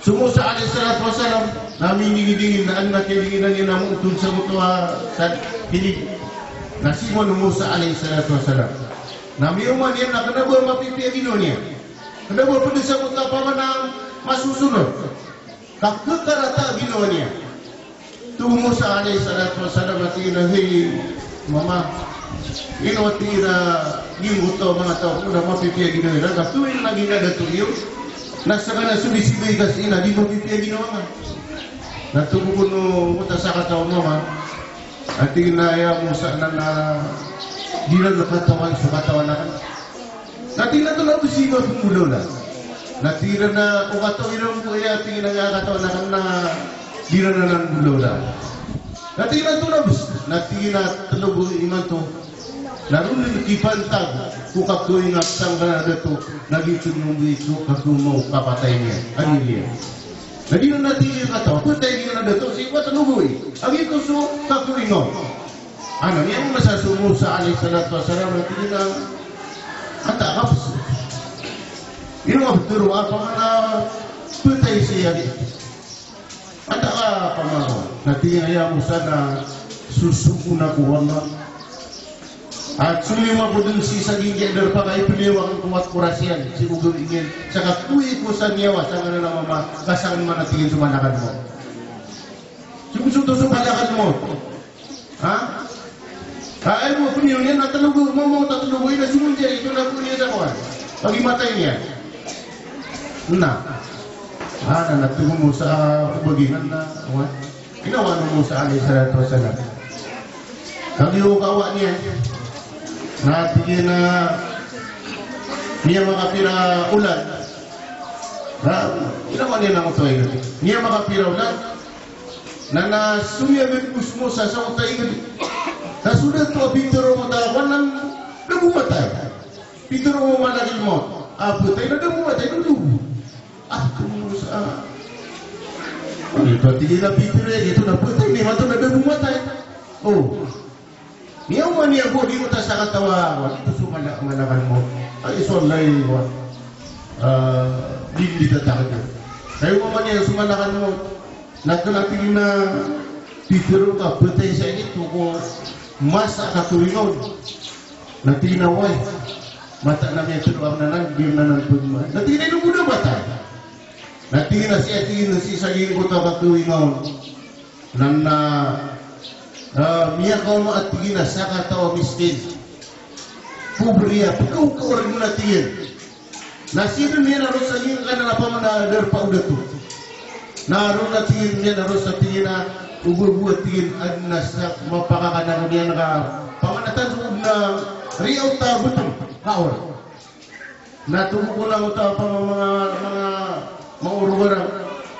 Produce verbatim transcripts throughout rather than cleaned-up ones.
So Musa alayhis salatu wassalam, na miningidingin na an na kidinginan iyan a mootod sa goto a sa hilig. Na siyoman o Musa alayhis salatu wassalam. Na miyoman iyan na kna ba mapipiya ginawa niyan. Kna ba pd sa goto a pamana masosono. Ka kkarata a ginawa niyan. Tig o Musa alayhis salatu wassalam a tig iyan a, "Hay mama, ino," a tig iyan a, "giyangkoto a manga taw ko na mapipiya ginawa iran, ka toy lagid a dato iyo na skaniyan so di sibay ka sii na di mapipiya ginawa nga." Na tig o kono o ta sakataw a mama a tig iyan a, "Ya Musa, na, na di ran katawan so katawan akn." Na tig iyan a, "Antonaa bs i ba pnggolawla?" Na tig iran a, "O katawan iran bo aya," tig iyan a, "katawan akn na di ran anan nggolawla." Na tig iyan a, "Antonaa bs?" Na tig iyan a, "Tlo bo imanto na ron dn kipantag ko kagawii nga sangkanan a dato, na giyoto dn mambo i ko kagawii o kapatay niyan, a niyan." Na di ran, na tig iyan a, katawan, ptay giyanan a dato sii ko a tlo gawii. A giyoto so kagawii nga. Anan iyan masa so Musa alayhis salatu wassalam, na tig iyan a, "Antaa ka bs? Ino a btad o pamana ptay sii a giyoto? Antaa ka pamana?" Na tig iyan a, "Ya Musa, na sosogoon ako o Allah a so liyo ako dn sii sa giyangkai a darpa ka ipniyawag ko wata ko rasan sii ko gawii niyan, sa kagawii ko sa niyawa sangkanan a mama, ka sangkanan man," a tig iyan, "so manakan mo." So, so, so, so manakan mo. Ha? Ka aya bo a pniyawag iyan na tlo gawii, mama, ta tlo gawii na Di matay niyan. Na. Ah, na, na, tig o Musa, ah, o ba giyanan na, wa? Ginawa o Musa alayhis salatu wassalam. Kagiya o kawa niyan. Na, tig iyan a, miyamakapira olan. Na, ginawa niyan a oto ay. Miyamakapira olan. Na, na, somiyagad o Musa sa oto ay. Na, so dato a pitharo o ta, kowan na, da bo matay. Pitharo o malakal maut a phatay na da bo matay, da bo. Ah, tig o Musa. Ano ito, tig iyan a pitharo iyan, ito na phatay, na imanto na da bo matay. O. Miyaoma niyan bo, di ko ta sakataw a, wa, ito so mala-, malakal maut. Ay, so Allah, wa. Ah, di, di tatakad. Kay miyaoma niyan so malakal maut. Na kna tig iyan a pitharo ka phatay sa inito ko masa a katoringaw. Na tig iyan a way. Mataan a miyatlo anan, di anan pagma. Na tig iyan a ino bo da matay. Na tig iyan a sii, tig iyan a sii sa giyangkoto a katoringaw. Na, na, ah, miyakaoma a tig iyan a sakataw a miskin. Pobre a, pkaw-kaw rin na tig iyan. Na sii dn iyan a roo sa giyangkanan a pamana darpa o dato. Na roo na tig iyan, iyan a roo sa tig iyan a o ba bo a tig iyan adn a sa mapakakana ko niyan ka pamana tano na riyaw ta btng kaor. Na tomo ko na oto a pama-, manga, manga maoro barang.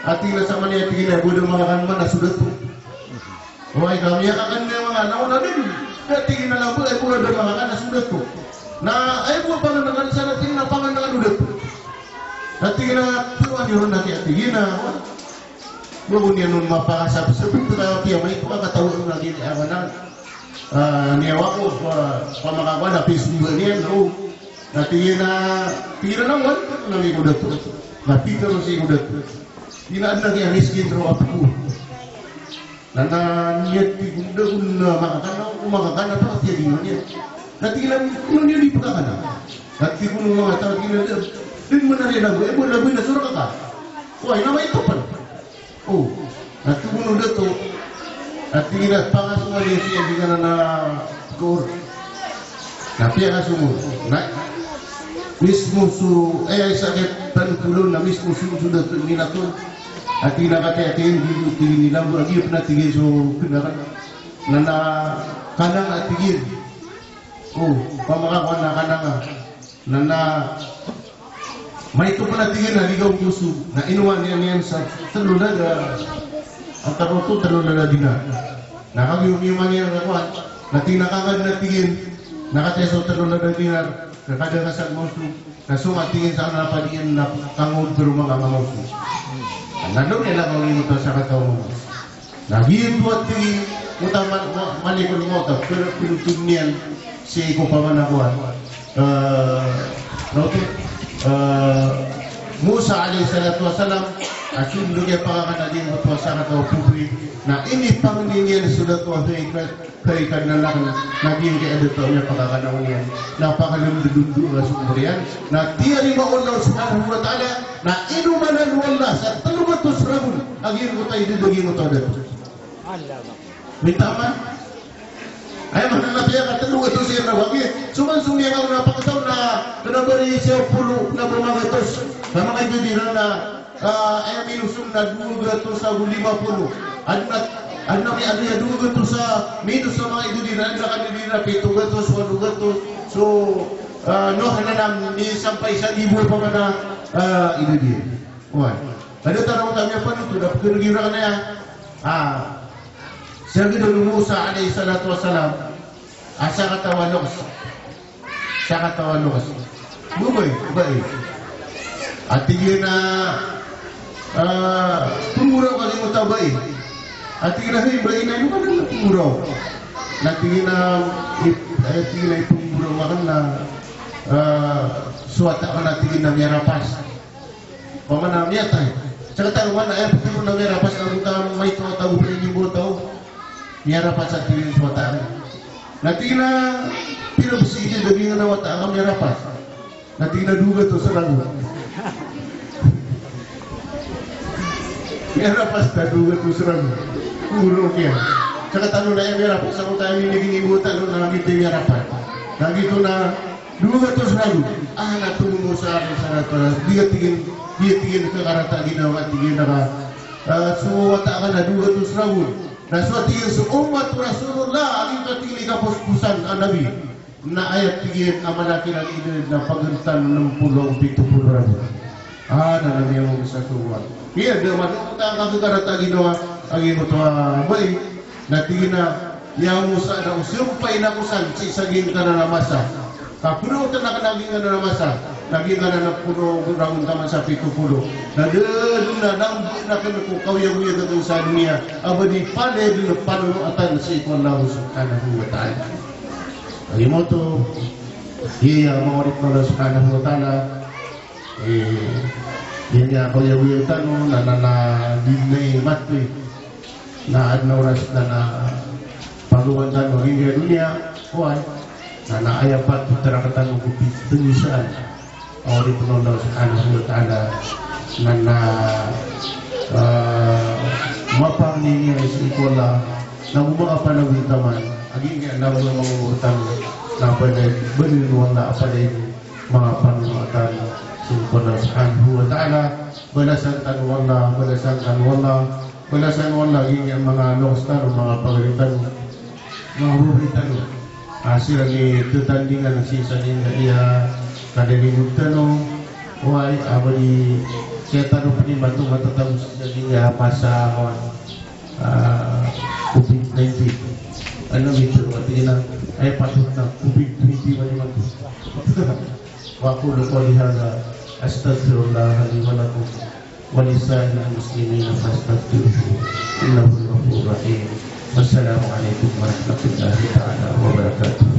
A tig iyan a sa mani a tig iyan a bo da makakan man a so dato. Oway, ka miyakakan iyan manga, na o na dn. Da tig iyan a lamba, ay bo da makakan a so dato. Na, ay bo a pangandakan sa na tig iyan a pangandakan o dato. Na tig iyan a, pero ano ron na kiya tig iyan a, ba bo niyan on mapakasabsab, ito ka kiya maito ka kataw on na gini, a, mana, a, niyawa ko, a, pamakakuan, a, pismba niyan, o. Na tig iyan a, tig iyan a, na wan, na wan ko dato. Na pitharo sii ko dato. Tig iyan a adn a kiya miskin roo a pko. Na, na, niyan tig o da on na makakana, o makakana pa, kiya di man iyan. Na tig iyan a, ino niyan di pkakana. Na tig o manga taw, tig iyan a, da, dn man a riyan a bo, e, bo, labi na so rka ka. Oway, na maito pn. O, na tig o dato, na tig iyan a pangasuman iyan sii a di ka na na koor. Na piyakasong on. Na, mismo so, e, ay sakit tan kolon na mismo so, so dato minato. Na tig iyan a kataya tig iyan, di, di, di, nilambo a giya pn a tig iyan so kna ka. Na, na, kanang a tig iyan. O, pamakakuan na kanang a. Na, na, maito pn a tig iyan a ligaw ko so, na inowa niyan iyan sa tlo lada, antaa oto, tlo lada dinar. Na kagiya inowa niyan a kowan, na tig iyan a kangad na tig iyan, na kataya so tlo lada dinar, na kada ka sa maoso, na so nga tig iyan sa na padiyan na kangod pero manga maoso. Na dn iyan a kangod sa kataw mo. Na giyoto a tig iyan, oto a ma-, ma-, malikul mawt a pr-, pinothol iyan sii ko pamana kowan. Eh, na oto, eh, Musa alayhis salatu wassalam, a so ndod a pakakan a giyangkoto a sakataw a pobre, na inipangni niyan so dato a hay ka-, hay Kadnan akn, na giyangkai a dato a miyapakakan on iyan, na pakalndod on a sombor iyan, na tiyarima o Allah subhanahu wa ta'ala, na inomanan o Allah sa tlo gatos ragon a giyangkoto a idad a giyangkoto a dato. Minta man. Aya maana na piyakatlo gatos iyan na wagi. So man so miyakaona a pakataw na kna ba ri siyaw polo kna ba manga gatos. Na manga idad iran na, ah, aya minosom na dowa gatos ago lima polo. Adn a, adn a mi-, adn a dowa gatos a minos a manga idad iran, adn a kna di na pito gatos, walo gatos. So, ah, noha na na misampay sa gibo a pamana, ah, idad iran. Oway. Kada tano kami a panothol a pkhagiya rakn aya. Ah. Siyagad o Musa alayhis salatu wassalam a sakataw a loks. Sakataw a loks. Babay, babay. A tig iyan a, ah, pmboraw ka giyangkoto a babay. A tig iyan a, hay, babay, na ino ka dn pmboraw? Na tig iyan a, ip-, a tig iyan a ipmboraw akn na, ah, so wata akn a tig iyan a miyarapas. Pamana miyatay. Sakataw man a aya ptharoon a miyarapas na giyangkoto a maito a taw, pn giyangkoto a miyarapas a tig iyan so wata akn. Na tig iyan a pira bs i idad a giyangkanan a wata a miyarapas. Na tig iyan a dowa gatos ragon. Miyarapas ta dowa gatos ragon. Pmboraw kiyan. Sakataw na aya miyarapas a wata a tig iyan a giyangkoto a miyarapas. Na giyoto na Dowa gatos ragon. Ah, na tomo sa aken sa aken, di, tig iyan, di, tig iyan, ka karata a ginawa, tig iyan, na ka, ah, so wata ka na dowa gatos ragon. Na so, tig iyan, so ummat o Rasulullah a giyangkaya, tig iyan, i kaposposan a Nabi, na aya, tig iyan, a mala kiran idad na pagantan nem polo ago pito polo ragon. Ah, na miyamamasa ko wan. Iya, da man o ta ka karata a ginawa a giyangkoto a bai. Na tig iyan a, iya Musa, na o sampay na ko san sii sa giyangkanan a masa. Ka polo oto na kena giyangkanan a masa. Na giyangkanan a polo ragon taman sa pito polo. Na da den a nambo na kena ko kaoyagoyag aken sa doniya a ba di palaya den a panoloatan sii ko Allah Subhanahu wa Ta'ala. Lagid oto, iya, manga oripn o Allah Subhanahu wa Ta'ala, eh, iya niyan a kaoyagoyag tano na, na, na di na matoy. Na adn a oras na, na pagowaan tano a giyangkaya doniya, oway. Na, na aya patot a rktano ko pithangosaan a oripn o Allah Subhanahu wa Ta'ala, na, na, ah, mapangni niyan sii ko Allah, na go makapanawid taman a giyangkaya na manga omor tano, na palaya, baloy o Allah a palaya manga pangnonoa tano sii ko Allah Subhanahu wa Ta'ala. Balasan tano o Allah, balasan tano o Allah, balasan o Allah giyangkaya manga loks tano, manga pagari tano, manga rori tano. Ah, siran i tatandingan sii sa giyangkaya kadaliwd tano. Oway, a ba di, sii tano pn i mato matatago sii sa giyangkaya masa, oway. Ah, covid nineteen. Ano, ito, pati na, ay, patot na, covid twenty ba naman to? Wa aqulu qawli hadha, astaghfirullaha li wa lakum, wa li sa'iril muslimina fastaghfiruhu, innahu huwal ghafurur rahim. Wassalamu alaikum warahmatullahi ta'ala wabarakatuh.